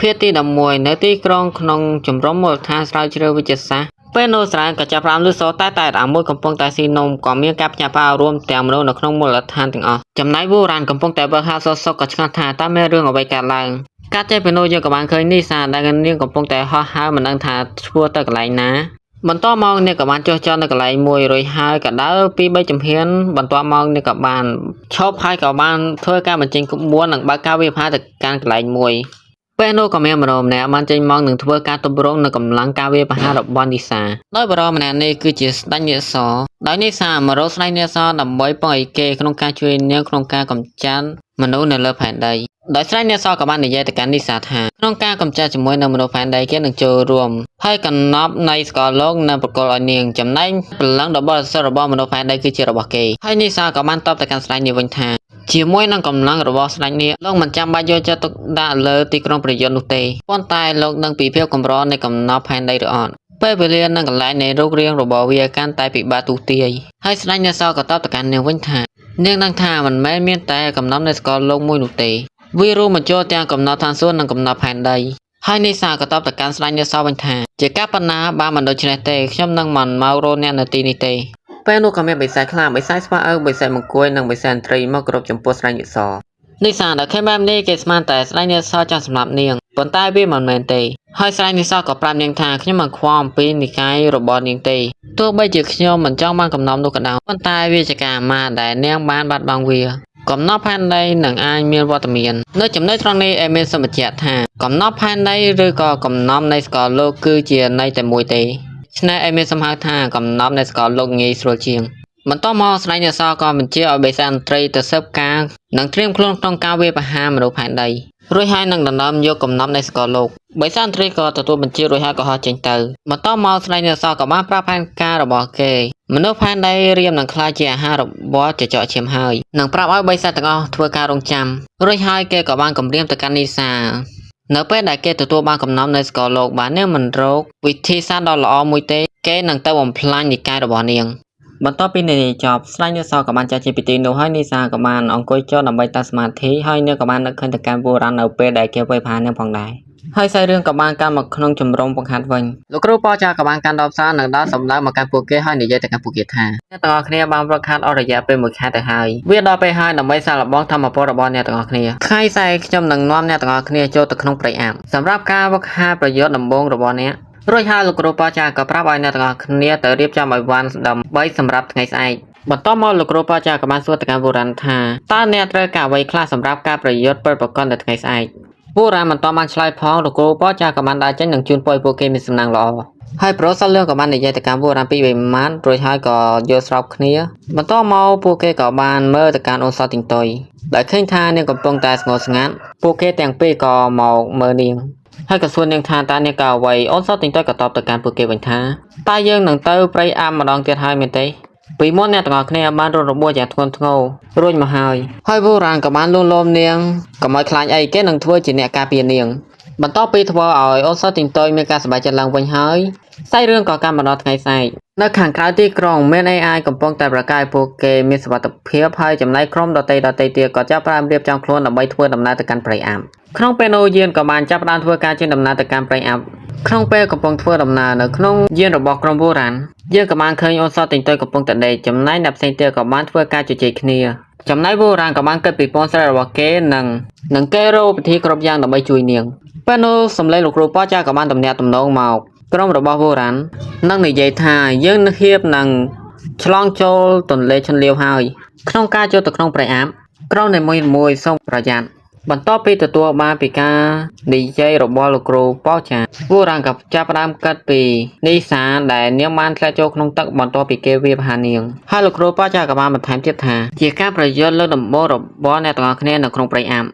ភាគទី11នៅទីក្រុងក្នុងជំរំមូលដ្ឋានស្រាវជ្រាវវិទ្យាសាស្ត្រពេលនោះស្រានក៏ចាប់ផ្ដើមលឺសូរតែតែអាមួយកំពុងតែស៊ីនំក៏មានការភ្ញាក់ផ្អើលរួមទាំងមនុស្សនៅក្នុងមូលដ្ឋានទាំងអស់ចំណែកវូរ៉ានកំពុងតែវើហាសសុកក៏ឆ្ងល់ថាតើមានរឿងអ្វីកើតឡើងការចេះពីនោះយើងក៏បានឃើញនីសាដែលនាងកំពុងតែហោះហើរមិនដឹងថាឆ្ពោះទៅកន្លែងណា បន្ទាប់មកអ្នកក៏បានចុះចតនៅកន្លែងមួយរួចហើយក៏ដើរពីបីជំហានបន្ទាប់មកអ្នកក៏បានឈប់ហើយក៏បានធ្វើការបញ្ចេញក្បួននិងបើកការវិភាគទៅកាន់កន្លែងមួយពេលនោះក៏មានមនុស្សម្នាក់បានចេញមកនឹងធ្វើការទម្រង់នៅកម្លាំងការវាយប្រហាររបស់នីសាដោយបរិសម្នាក់នេះគឺជាស្ដេចនាគសដោយនីសាមករកស្ដេចនាគសដើម្បីពឹងឲ្យគេក្នុងការជួយនាងក្នុងការកម្ចាត់មនុស្សនៅលើផែនដីដោយស្ដេចនាគសក៏បាននិយាយទៅកាន់នីសាថាក្នុងការកម្ចាត់ជាមួយនឹងមនុស្សផែនដីគេនឹងចូលរួម ហើយកណប់នៃសកលលោកនឹងប្រគល់ឲ្យនាងចំណែកព្រលឹងដ៏បរិសុទ្ធរបស់មនុស្សផែនដីគឺជារបស់គេហើយនីសាក៏បានតបទៅកាន់ស្ដេចនេះវិញថាជាមួយនឹងកម្លាំងរបស់ស្ដេចនេះលោកមិនចាំបាច់យកចិត្តទុកដាក់លើទីក្រុងប្រយុទ្ធនោះទេប៉ុន្តែលោកនឹងពីភាពកម្រនៃកំណប់ផែនដីឬអត់ពេលវេលានិងកន្លែងនៃរូបរាងរបស់វាកាន់តែពិបាកទូទាយហើយស្ដេចនេសក៏តបទៅកាន់នាងវិញថានាងដឹងថាមិនមែនមានតែកំណប់នៃសកលលោកមួយនោះទេវារួមបញ្ចូលទាំងកំណប់ឋានសួគ៌និងកំណប់ផែនដី ហើយនីសាក៏តបទៅកាន់ស្ដេចនាសវិញថាជាការប៉ុណ្ណាបើមិនដូច្នេះទេខ្ញុំនឹងមិនមករកអ្នកនៅទីនេះទេពេលនោះក៏មានបិសាចខ្លាបិសាចស្វាឪបិសាចមង្គួយនិងបិសាចត្រីមកគោរពចំពោះស្ដេចនាសនីសាដែលឃើញបែបនេះគេស្មានតែស្ដេចនាសចង់សម្លាប់នាងប៉ុន្តែវាមិនមែនទេហើយស្ដេចនាសក៏ប្រាប់នាងថាខ្ញុំមិនខ្វល់អំពីនិកាយរបស់នាងទេទោះបីជាខ្ញុំមិនចង់បានកំណប់នោះក៏ដោយប៉ុន្តែវាជាការអាម៉ាស់ដែលនាងបានបាត់បង់វា កំណត់ផែនដីនឹងអាចមានវត្តមាននៅចំណុចត្រង់នេះអេមានសូមបញ្ជាក់ថាកំណត់ផែនដីឬក៏កំណត់នៃសកលលោកគឺជាន័យតែមួយទេឆ្នេះអេមានសំហៅថាកំណត់នៃសកលលោកងាយស្រួលជាងបន្តមកស្ដេចនេសក៏បញ្ជាឲ្យបិសាចត្រីទៅស៊ើបការនិងត្រៀមខ្លួនក្នុងការវាយប្រហារមនុស្សផែនដីរួចហើយនឹងដណ្ដើមយកកំណត់នៃសកលលោកបិសាចត្រីក៏ទទួលបញ្ជារួចហើយក៏ហោះចេញទៅបន្តមកស្ដេចនេសក៏បានប្រាប់ផែនការរបស់គេមនុស្សផែនដីរៀមនឹងក្លាយជាអាហាររបស់ចចកឈាមហើយនឹងប្រាប់ឲ្យបិសាចទាំងអស់ធ្វើការរងចាំរួចហើយគេក៏បានគំរាមទៅកាន់នីសានៅពេលដែលគេទទួលបានកំណត់នៃសកលលោកបាននាងមិនរកវិធីសាស្ត្រដ៏ល្អមួយទេគេនឹងទៅបំផ្លាញនិកាយរបស់នាងបន្ទាប់ពីនិយាយចប់ស្ដេចនេសក៏បានចាកចេញពីទីនោះហើយនីសាក៏បានអង្គុយចុះដើម្បីតាំងសមាធិហើយនាងក៏បាននឹកឃើញទៅកាន់បុរាណនៅពេលដែលគេវាយប្រហារនាងផងដែរហើយសាច់រឿងក៏បានកាន់មកក្នុងជំរំបង្ហាត់វិញលោកគ្រូប៉ចាក៏បានកាន់ដបសារនិងដើរសម្ដៅមកកាន់ពួកគេហើយនិយាយទៅកាន់ពួកគេថាអ្នកទាំងអស់គ្នាបានវឹកហាត់អស់រយៈពេលមួយខែទៅហើយវាដល់ពេលហើយដើម្បីសាកល្បងធម៌ពលរបស់អ្នកទាំងអស់គ្នាថ្ងៃស្អែកខ្ញុំនឹងនាំអ្នកទាំងអស់គ្នាចូលទៅក្នុងព្រៃអាប់សម្រាប់ការវឹកហាត់ប្រយោជន៍ដំបូងរបស់អ្នករួចហើយលោកគ្រូប៉ចាក៏ប្រាប់ឲ្យអ្នកទាំងអស់គ្នាទៅរៀបចំឲ្យវ៉ាន់ដើម្បីសម្រាប់ថ្ងៃស្អែកបន្តមកលោកគ្រូប៉ចាក៏បានសួរទៅកាន់វូរ៉ាន់ថាតើអ្នកត្រូវការអ្វីខ្លះសម្រាប់ការប្រយុទ្ធពិតប្រាកដនៅថ្ងៃស្អែកវូរ៉ាន់មិនតបានឆ្លើយផងលោកគ្រូប៉ចាក៏បានដើរចេញនិងជូនពរឲ្យពួកគេមានសំណាងល្អហើយប្រុសលឿងក៏បាននិយាយទៅកាន់វូរ៉ាន់ពីរបីម៉ាត់រួចហើយក៏យល់ស្របគ្នាបន្តមកពួកគេក៏បានមើលទៅកាន់អូនសទីងតុយដែលឃើញថានាងកំពុងតែស្ងោស្ងាត់ពួកគេទាំងពីរក៏មកមើលនាងហើយក៏សួរនាងថាតើនាងក៏អ្វីអូនសទីងតុយក៏តបទៅកាន់ពួកគេវិញថាតើយើងនឹងទៅព្រៃអាប់ម្ដងទៀតហើយមែនទេពីមុនអ្នកទាំងអស់គ្នាបានរត់របួសយ៉ាងធ្ងន់ធ្ងររួចមកហើយហើយវូរ៉ានក៏បានលួងលោមនាងកុំឲ្យខ្លាចអីគេនឹងធ្វើជាអ្នកការពារនាងបន្ទាប់ពីធ្វើឲ្យអូនសទីងតុយមានការសប្បាយចិត្តឡើងវិញហើយសាច់រឿងក៏កាន់មកដល់ថ្ងៃស្អែកនៅខាងក្រៅទីក្រុងមាន AI កំពុងតែប្រកាសឲ្យពួកគេមានសុវត្ថិភាពហើយចំណែកក្រុមដទៃដទៃទៀតក៏ចាប់ផ្ដើមរៀបចំខ្លួនដើម្បីធ្វើដំណើរទៅកាន់ព្រៃអាប់ក្នុងពេលនោះយានក៏បានចាប់ផ្ដើមធ្វើការចេញដំណើរទៅកាន់ព្រៃអាប់ក្នុងពេលកំពុងធ្វើដំណើរនៅក្នុងយានរបស់ក្រុមវូរ៉ានយើងក៏បានឃើញអូនសតិញតុយកំពុងតែដេកចំណែកអ្នកផ្សេងទៀតក៏បានធ្វើការជជែកគ្នាចំណែកវូរ៉ានក៏បានគិតពីពនស្រីរបស់គេនិងនឹងគេរកវិធីគ្រប់យ៉ាងដើម្បីជួយនាងពេលនោះសម្លេងលោកគ្រូប៉ចាក៏បានទំនាក់ទំនងមកក្រុមរបស់វូរ៉ាននិងនិយាយថាយើងនឹងហៀបនឹងឆ្លងចូលទន្លេឈុនលាវហើយក្នុងការចូលទៅក្នុងព្រៃអាប់ក្រុមនីមួយៗសូមប្រយ័ត្នបន្ទាប់ពីទទួលបានពីការនិយាយរបស់លោកគ្រូប៉ោចាវូរ៉ានក៏ចាប់ផ្ដើមគិតពីនីសាដែលនាងបានធ្លាក់ចូលក្នុងទឹកបន្ទាប់ពីគេវាយប្រហារនាងហើយលោកគ្រូប៉ោចាក៏បានបន្ថែមទៀតថាជាការប្រយុទ្ធលើកដំបូងរបស់អ្នកទាំងអស់គ្នានៅក្នុងព្រៃអាប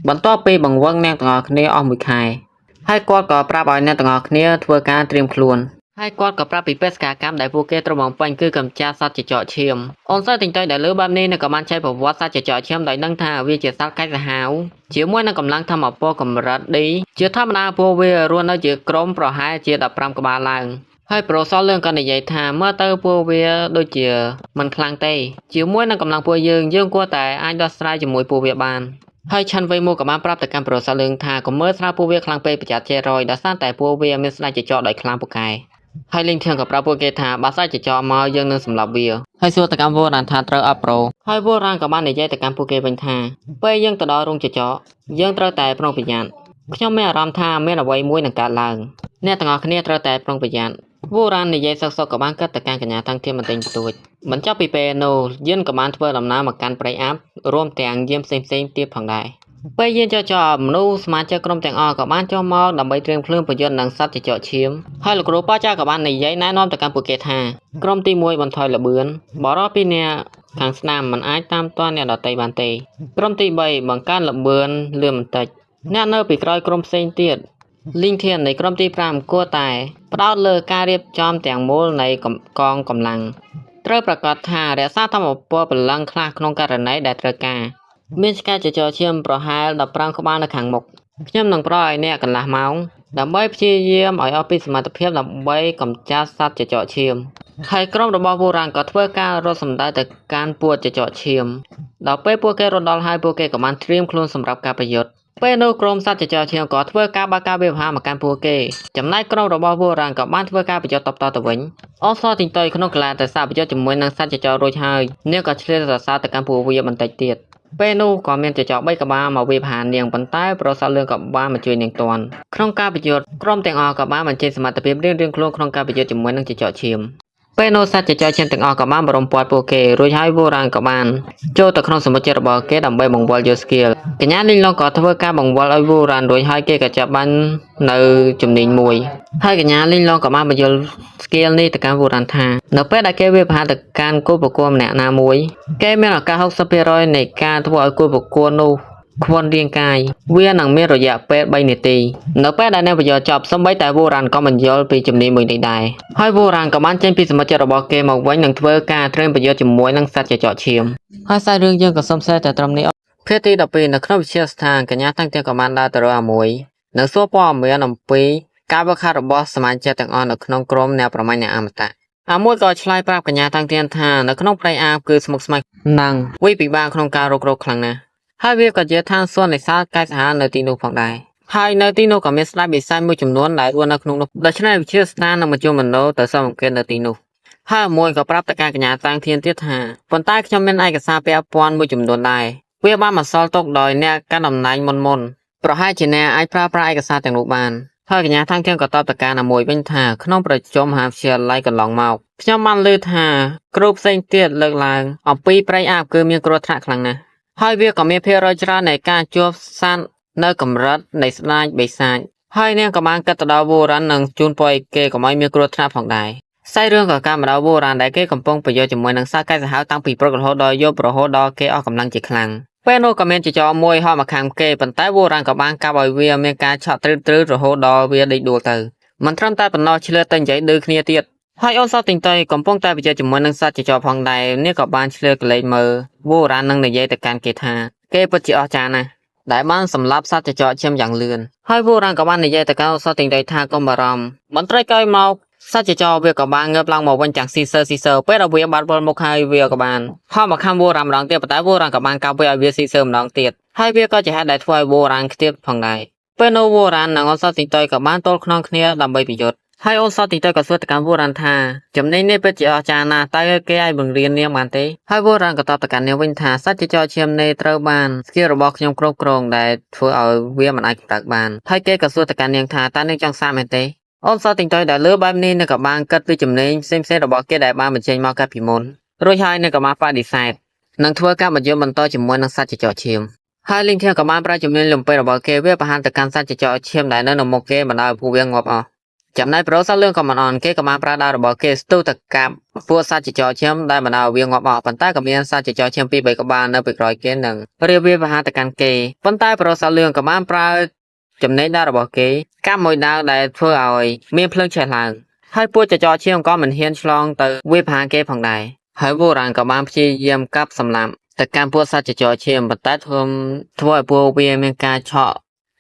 ់បន្ទាប់ពីបង្វឹងអ្នកទាំងអស់គ្នាអស់មួយខែហើយគាត់ក៏ប្រាប់ឲ្យអ្នកទាំងអស់គ្នាធ្វើការត្រៀមខ្លួនហើយគាត់ក៏ប្រាប់ពីបេសកកម្មដែលពួកគេត្រូវបំពេញគឺកម្ចាត់សត្វចចកឈាមអូនសើតិញតុយដែលលើបែបនេះក៏បានចែកប្រវត្តិសត្វចចកឈាមដោយដឹងថាវាជាសត្វកាច់សាហាវជាមួយនឹងកម្លាំងធម្មពលកម្រិត D ជាធម្មតាពួកវារស់នៅជាក្រុមប្រហែលជា15ក្បាលឡើងហើយប្រូសលរឿងក៏និយាយថាមើលទៅពួកវាដូចជាមិនខ្លាំងទេជាមួយនឹងកម្លាំងពួកយើងយើងគួរតែអាចដោះស្រាយជាមួយពួកវាបាន ហើយឆាន់វៃមួក៏បានប្រាប់ទៅកាន់ប្រុសសាលឿងថាកុំមើលស្រាលពួកវាខ្លាំងពេកប្រយ័ត្នចេះរយដោយសារតែពួកវាមានស្ដេចចចកដោយខ្លាំងពូកែហើយលីងធៀងក៏ប្រាប់ពួកគេថាបើស្ដេចចចកមកយើងនឹងសម្លាប់វាហើយសួរទៅកាន់វ៉ូរ៉ានថាត្រូវអត់ប្រូហើយវ៉ូរ៉ានក៏បាននិយាយទៅកាន់ពួកគេវិញថាពេលយើងទៅដល់រោងចចកយើងត្រូវតែប្រុងប្រយ័ត្នខ្ញុំមានអារម្មណ៍ថាមានអ្វីមួយនឹងកើតឡើងអ្នកទាំងអស់គ្នាត្រូវតែប្រុងប្រយ័ត្នវ៉ូរ៉ាននិយាយសឹកៗក៏បានកាត់ទៅកាន់កញ្ញាតាំងធៀមបន្តិចបន្តួចបន្ចប់ពីពេលនោះយានក៏បានធ្វើដំណើរមកកាន់ព្រៃអាប់រួមទាំងយានផ្សេងៗទៀតផងដែរពេលយានចចកមនុស្សសមាជិកក្រុមទាំងអស់ក៏បានចុះមកដើម្បីត្រៀមខ្លួនប្រយុទ្ធនឹងសត្វចចកឈាមហើយលោកគ្រូប៉ាចាក៏បាននិយាយណែនាំទៅកាន់ពួកគេថាក្រុមទី1បន្ថយល្បឿនបរិសុទ្ធពីរនាក់ខាងស្នាមមិនអាចតាមទាន់អ្នកដទៃបានទេក្រុមទី3បង្កើនល្បឿនលឿនបន្តិចអ្នកនៅពីក្រោយក្រុមផ្សេងទៀតលីងធាននៃក្រុមទី5គួរតែផ្ដោតលើការរៀបចំទាំងមូលនៃកងកម្លាំងត្រូវប្រកាសថារក្សាធម៌ពលព្រលឹងខ្លះក្នុងករណីដែលត្រូវការមានឆ្កែចចកឈាមប្រហែល15ក្បាលនៅខាងមុខខ្ញុំនឹងប្រឲ្យអ្នកកន្លះម៉ោងដើម្បីព្យាយាមឲ្យអស់ពីសមត្ថភាពដើម្បីកម្ចាត់សត្វចចកឈាមហើយក្រុមរបស់វូរ៉ានក៏ធ្វើការរត់សម្ដៅទៅកាន់ពួតចចកឈាមដល់ពេលពួកគេរត់ដល់ហើយពួកគេក៏បានត្រៀមខ្លួនសម្រាប់ការប្រយុទ្ធពេលនោះក្រុមសត្វចចកឈាមក៏ធ្វើការបើកការវាយប្រហារមកកាន់ពួកគេចំណែកក្រុមរបស់វូរ៉ានក៏បានធ្វើការប្រយុទ្ធតបតទៅវិញអសទីងតុយក្នុងកលាតែសាប្រយុទ្ធជាមួយនឹងសត្វចចករួចហើយនាងក៏ឆ្លៀតសរសើរទៅកាន់ពួកវាបន្តិចទៀតពេលនោះក៏មានចចក3ក្បាលមកវាយប្រហារនាងប៉ុន្តែប្រុសសាលឿងក៏បានមកជួយនាងទាន់ក្នុងការប្រយុទ្ធក្រុមទាំងអស់ក៏បានបញ្ចេញសមត្ថភាពរៀងៗខ្លួនក្នុងការប្រយុទ្ធជាមួយនឹងចចកឈាមពេលនោះសត្វចចកឈាមទាំងអស់ក៏បានបរំពាត់ពួកគេរួចហើយវូរ៉ានក៏បានចូលទៅក្នុងសមុទ្រចិត្តរបស់គេដើម្បីបង្វិលយកស្គៀលកញ្ញាលីងឡុងក៏ធ្វើការបង្វិលឲ្យវូរ៉ានរួចហើយគេក៏ចាប់បាននៅជំនាញមួយហើយកញ្ញាលីងឡុងក៏បានបញ្យល់ស្គៀលនេះទៅកាន់វូរ៉ានថានៅពេលដែលគេវាយប្រហារទៅកាន់គូប្រកួតម្នាក់ណាមួយគេមានឱកាស60%នៃការធ្វើឲ្យគូប្រកួតនោះខ្វន់រាងកាយវានឹងមានរយៈពេល3នាទីនៅពេលដែលអ្នកប្រយោជន៍ចប់សូម្បីតែវូរ៉ានក៏មិនយល់ពីជំនាញមួយនេះដែរហើយវូរ៉ានក៏បានចេញពីសមុទ្រចិត្តរបស់គេមកវិញនិងធ្វើការត្រៀមប្រយុទ្ធជាមួយនឹងសត្វចចកឈាមហើយសាច់រឿងយើងក៏សុំសេតែត្រឹមនេះភាគទី12នៅក្នុងវិទ្យាស្ថានកញ្ញាតាំងទាំងក៏បានដើរទៅរកអាមួយនិងសួរព័ត៌មានអំពីការវឹកហាត់របស់សមាជិកទាំងអស់នៅក្នុងក្រុមអ្នកប្រមាញ់អ្នកអមតៈអាមួយក៏ឆ្លើយប្រាប់កញ្ញាតាំងទៀនថានៅក្នុងព្រៃអាបគឺស្មុគស្មាញនិងវិពិបាកក្នុងការរករកខ្លាំងណាស់ហើយវាក៏ជាឋានសួគ៌នៃសាលកែសាហាវនៅទីនោះផងដែរហើយនៅទីនោះក៏មានស្ដេចបិសាចមួយចំនួនដែលរស់នៅក្នុងនោះដូច្នេះវិទ្យាស្ថាននឹងបញ្ជូនមនុស្សទៅសង្កេតនៅទីនោះហើយមួយក៏ប្រាប់ទៅកញ្ញាតាំងធានទៀតថាប៉ុន្តែខ្ញុំមានឯកសារពាក់ព័ន្ធមួយចំនួនដែរវាបានបន្សល់ទុកដោយអ្នកកាន់តំណែងមុនមុនប្រហែលជាអ្នកអាចប្រើប្រាស់ឯកសារទាំងនោះបានហើយកញ្ញាតាំងធានក៏តបទៅការណាមួយវិញថាក្នុងប្រជុំមហាវិទ្យាល័យកន្លងមកខ្ញុំបានឮថាគ្រូផ្សេងទៀតលើកឡើងអំពីព្រៃអាបគឺមានគ្រោះថ្នាក់ខ្លាំងណាស់ហើយវាក៏មានភាគរយច្រើននៃការជួបសត្វនៅកម្រិតនៃស្ដេចបិសាចហើយនាងក៏បានកាត់ទៅដល់វូរ៉ាននិងជូនពរឲ្យគេកុំឲ្យមានគ្រោះថ្នាក់ផងដែរសាច់រឿងក៏កាមដល់វូរ៉ានដែលគេកំពុងប្រយុទ្ធជាមួយនឹងសត្វកែសាហាវតាំងពីព្រឹករហូតដល់យប់រហូតដល់គេអស់កម្លាំងជាខ្លាំងពេលនោះក៏មានចចកមួយហោះមកខាងគេប៉ុន្តែវូរ៉ានក៏បានកាប់ឲ្យវាមានការឆក់ទ្រឹតៗរហូតដល់វាដេកដួលទៅមិនត្រឹមតែប៉ុណ្ណោះឆ្លៀតទៅនិយាយឌឺគ្នាទៀតហើយអូនសតទីងតៃកំពុងតែប្រយុទ្ធជាមួយនឹងសត្វចចកផងដែរនេះក៏បានឆ្លៀតកលេចមើលវូរ៉ាននឹងនិយាយទៅកាន់គេថាគេពិតជាអស្ចារ្យណាស់ដែលបានសម្លាប់សត្វចចកឈាមយ៉ាងលឿនហើយវូរ៉ានក៏បាននិយាយទៅកាន់អូនសតទីងតៃថាកុំបារម្ភបន្ត្រីក្រោយមកសត្វចចកវាក៏បានងើបឡើងមកវិញទាំងស៊ីសើស៊ីសើពេលដល់វាបាត់វិលមុខហើយវាក៏បានហោះមកខាំវូរ៉ានម្ដងទៀតប៉ុន្តែវូរ៉ានក៏បានកាប់វាឲ្យវាស៊ីសើម្ដងទៀតហើយវាក៏ជាហេតុដែលធ្វើឲ្យវូរ៉ានខ្ទាបផងដែរពេលនោះវូរ៉ាននិងអូនសតទីងតៃក៏បានទល់ខ្នងគ្នាដើម្បីប្រយុទ្ធហើយអូនសតទីទៅក៏សួរទៅកាន់វូរ៉ានថាចំណេញនេះពិតជាអស្ចារ្យណាស់តើគេអាចបង្រៀននាងបានទេហើយវូរ៉ានក៏តបទៅកាន់នាងវិញថាសត្វចចកឈាមនេះត្រូវបានស្គីលរបស់ខ្ញុំគ្រប់គ្រងដែលធ្វើឲ្យវាមិនអាចកម្រើកបានហើយគេក៏សួរទៅកាន់នាងថាតើនាងចង់សាកមែនទេអូនសតទីទៅដែលលើបែបនេះនឹងក៏បានគិតពីចំណេញផ្សេងៗរបស់គេដែលបានបញ្ចេញមកកាលពីមុនរួចហើយនឹងក៏បានបដិសេធនិងធ្វើការបញ្ជាបន្តជាមួយនឹងសត្វចចកឈាមហើយលីងធៀងក៏បានប្រើជំនាញលំពេរបស់គេវាប្រហារទៅកាន់សត្វចចកឈាមដែលនៅនៅមុខគេបណ្ដោយឲ្យពួកវាងាប់អស់ចំណែកប្រូសាលឿងក៏មិនអន់គេក៏បានប្រើដាវរបស់គេស្ទុះទៅកាប់ពួកសត្វចចកឈាមដែលបណ្ដោយឲ្យវាងាប់អស់ប៉ុន្តែក៏មានសត្វចចកឈាមពីរបីក្បាលនៅពីក្រោយគេនឹងរៀបវាប្រហារទៅកាន់គេប៉ុន្តែប្រូសាលឿងក៏បានប្រើចំណេញដាវរបស់គេកាប់មួយដាវដែលធ្វើឲ្យមានភ្លើងឆេះឡើងហើយពួកចចកឈាមក៏មិនហ៊ានឆ្លងទៅវាប្រហារគេផងដែរហើយវូរ៉ានក៏បានព្យាយាមកាប់សម្លាប់ទៅកាន់ពួកសត្វចចកឈាមប៉ុន្តែធ្វើឲ្យពួកវាមានការឆក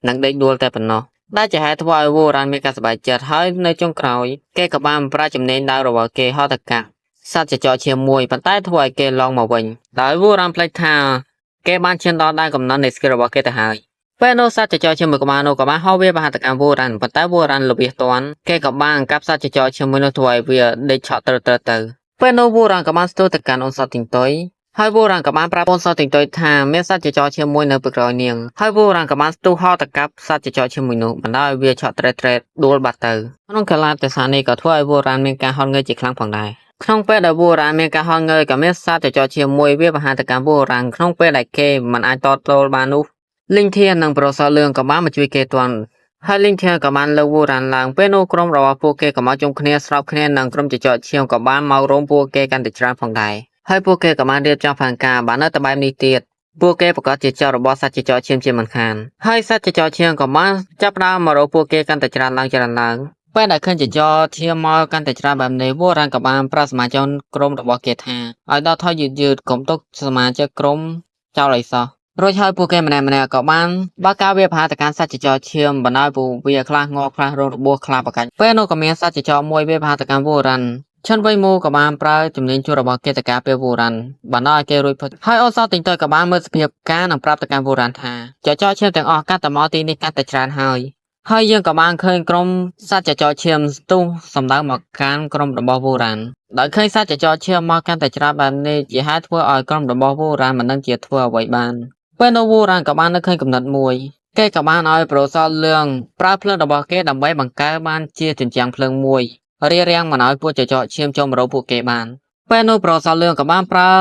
់និងដេកដួលតែប៉ុណ្ណោះដែលជាហេតុធ្វើឲ្យវូរ៉ានមានការសប្បាយចិត្តហើយនៅចុងក្រោយគេក៏បានប្រើចំណេញដាវរបស់គេហោះទៅកាប់សត្វចចកឈាមមួយប៉ុន្តែធ្វើឲ្យគេឡងមកវិញដោយវូរ៉ានភ្លេចថា គេបានឈានដល់ដែនកំណត់នៃ skill របស់គេទៅហើយពេលនោះសត្វចចកឈាមមួយក្បាលនោះក៏បានហោះវាប្រហារទៅកាន់វូរ៉ាន់ប៉ុន្តែវូរ៉ាន់លវិសតាន់គេក៏បានកាប់សត្វចចកឈាមមួយនោះធ្វើឲ្យវាដេកឆក់ត្រឹតៗទៅពេលនោះវូរ៉ាន់ក៏បានស្ទុះទៅកាន់អូនសត្វទីងតុយហើយវូរ៉ាន់ក៏បានប្រាប់អូនសត្វទីងតុយថាមានសត្វចចកឈាមមួយនៅពីក្រោយនាងហើយវូរ៉ាន់ក៏បានស្ទុះហោះទៅកាប់សត្វចចកឈាមមួយនោះបណ្ដោយឲ្យវាឆក់ត្រេតត្រេតដួលបាត់ទៅក្នុងកាលៈទេសៈនេះក៏ធ្វើឲ្យវូរ៉ាន់មានការហត់ងើយជាខ្លាំងផងដែរក្នុងពេលដែលវូរ៉ានមានការហត់ងើយក៏មានសត្វចចកឈាមមួយវាប្រហារទៅកាន់វូរ៉ានក្នុងពេលដែលគេមិនអាចតទល់បាននោះលីងធាននិងប្រុសសលឿងក៏បានមកជួយគេទាន់ហើយលីងធានក៏បានលើកវូរ៉ានឡើងពេលនោះក្រុមរបស់ពួកគេក៏មកជុំគ្នាស្របគ្នានឹងក្រុមចចកឈាមក៏បានមករួមពួកគេកាន់តែច្រើនផងដែរហើយពួកគេក៏បានរៀបចំផែនការបាននៅតែបែបនេះទៀតពួកគេប្រកាសជាចោររបស់សត្វចចកឈាមជាមិនខានហើយសត្វចចកឈាមក៏បានចាប់ផ្ដើមមករកពួកគេកាន់តែច្រើនឡើងច្រើនឡើងពេលដែលឃើញចចកឈាមមកកាន់តែច្រើនបែបនេះវូរ៉ានក៏បានប្រាប់សមាជិកក្រុមរបស់គេថាឲ្យដកថយយឺតៗកុំទុកសមាជិកក្រុមចោលឲ្យសោះរួចហើយពួកគេម្នាក់ៗក៏បានបើកការវាយប្រហារទៅកាន់សត្វចចកឈាមបណ្ដោយពួកវាខ្លះងាប់ខ្លះរងរបួសខ្លះប្រកាច់ពេលនោះក៏មានសត្វចចកមួយវាយប្រហារទៅកាន់វូរ៉ានឈិនវៃមូក៏បានប្រើជំនាញជួររបស់គេទៅការពារវូរ៉ានបណ្ដោយឲ្យគេរួចផុតហើយអូសតិងតយក៏បានមើលសភាពការនិងប្រាប់ទៅកាន់វូរ៉ានថាចចកឈាមទាំងអស់កាត់តែមកទីនេះកាត់តែច្រើនហើយហើយយើងក៏បានឃើញក្រុមសត្វចចកឈាមស្ទុះសម្ដៅមកកាន់ក្រុមរបស់វូរ៉ានដោយឃើញសត្វចចកឈាមមកកាន់តែច្រើនបែបនេះជាហេតុធ្វើឲ្យក្រុមរបស់វូរ៉ានមិនដឹងជាធ្វើអ្វីបានពេលនោះវូរ៉ានក៏បាននឹកឃើញគំនិតមួយគេក៏បានឲ្យប្រូសលលឿងប្រើភ្លើងរបស់គេដើម្បីបង្កើតបានជាជញ្ជាំងភ្លើងមួយរារាំងមិនឲ្យពួកចចកឈាមចូលមករកពួកគេបានពេលនោះប្រូសលលឿងក៏បានប្រើ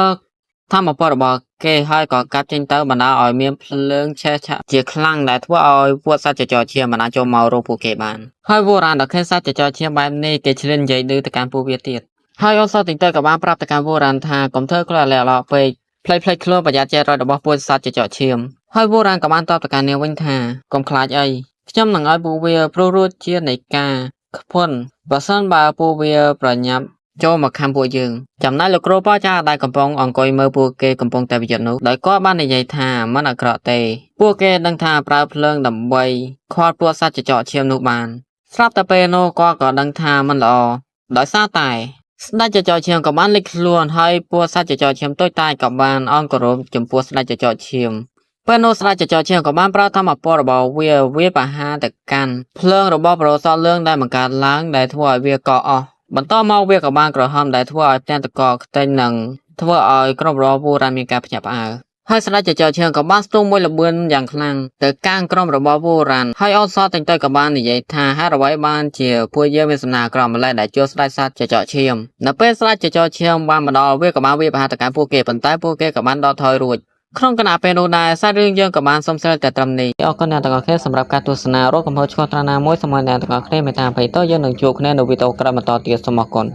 ធម្មពលរបស់គេហើយក៏កាប់ចេញទៅបណ្ដាលឲ្យមានភ្លើងឆេះឆាក់ជាខ្លាំងដែលធ្វើឲ្យពួកសត្វចចកឈាមមិនអាចចូលមករកពួកគេបានហើយវូរ៉ានដល់ឃើញសត្វចចកឈាមបែបនេះគេឆ្លៀននិយាយឌឺទៅកាន់ពួកវាទៀតហើយអូសតិងទៅក៏បានប្រាប់ទៅកាន់វូរ៉ានថាកុំធ្វើខ្លួនឲ្យល្អពេកផ្លេចផ្លេចខ្លួនប្រយ័ត្នចេះរយរបស់ពួកសត្វចចកឈាមហើយវូរ៉ានក៏បានតបទៅកាន់នាងវិញថាកុំខ្លាចអីខ្ញុំនឹងឲ្យពួកវាព្រោះរសជាតិនៃការខ្ពន់បើសិនបើពួកវាប្រញាប់ចូលមកខាំពួកយើងចំណែកលោកគ្រូបចាដែលកំពុងអង្គុយមើលពួកគេកំពុងតែប្រយុទ្ធនោះដោយគាត់បាននិយាយថាមិនអាក្រក់ទេពួកគេដឹងថាប្រើភ្លើងដើម្បីឃាត់ពួកសត្វចចកឈាមនោះបានស្រាប់តែពេលនោះគាត់ក៏ដឹងថាមិនល្អដោយសារតែស្ដេចចចកឈាមក៏បានលេចខ្លួនហើយពួកសត្វចចកឈាមតូចតាចក៏បានអន់គោរពចំពោះស្ដេចចចកឈាមពេលនោះស្ដេចចចកឈាមក៏បានប្រើធម្មពលរបស់វាវាប្រហារទៅកាន់ភ្លើងរបស់ប្រូសលឿងដែលបង្កើតឡើងដែលធ្វើឲ្យវាកកអស់បន្តមកវាក៏បានក្រហមដែលធ្វើឲ្យផ្ទាំងតកខ្ទេចនិងធ្វើឲ្យក្រុមរបស់វូរ៉ានមានការភ្ញាក់ផ្អើលហើយស្ដេចចចកឈាមក៏បានស្ទុះមួយល្បឿនយ៉ាងខ្លាំងទៅកាងក្រុមរបស់វូរ៉ានហើយអូសតិងទៅក៏បាននិយាយថាហេតុអ្វីបានជាពួកយើងមានសំណាងអាក្រក់ម្ល៉េះដែលជួស្ដេចសត្វចចកឈាមនៅពេលស្ដេចចចកឈាមបានមកដល់វាក៏បានវាយប្រហារទៅកាន់ពួកគេប៉ុន្តែពួកគេក៏បានដកថយរួចក្នុងគណៈពេលនោះដែរសាច់រឿងយើងក៏បានសុំសិលតែត្រឹមនេះអរគុណអ្នកទាំងអស់គ្នាសម្រាប់ការទស្សនារកកំហុសឆ្គងត្រង់ណាមួយសូមឲ្យអ្នកទាំងអស់គ្នាមេត្តាអភ័យទោសយើងនឹងជួបគ្នានៅវីដេអូក្រោយបន្តទៀតសូមអរគុណ។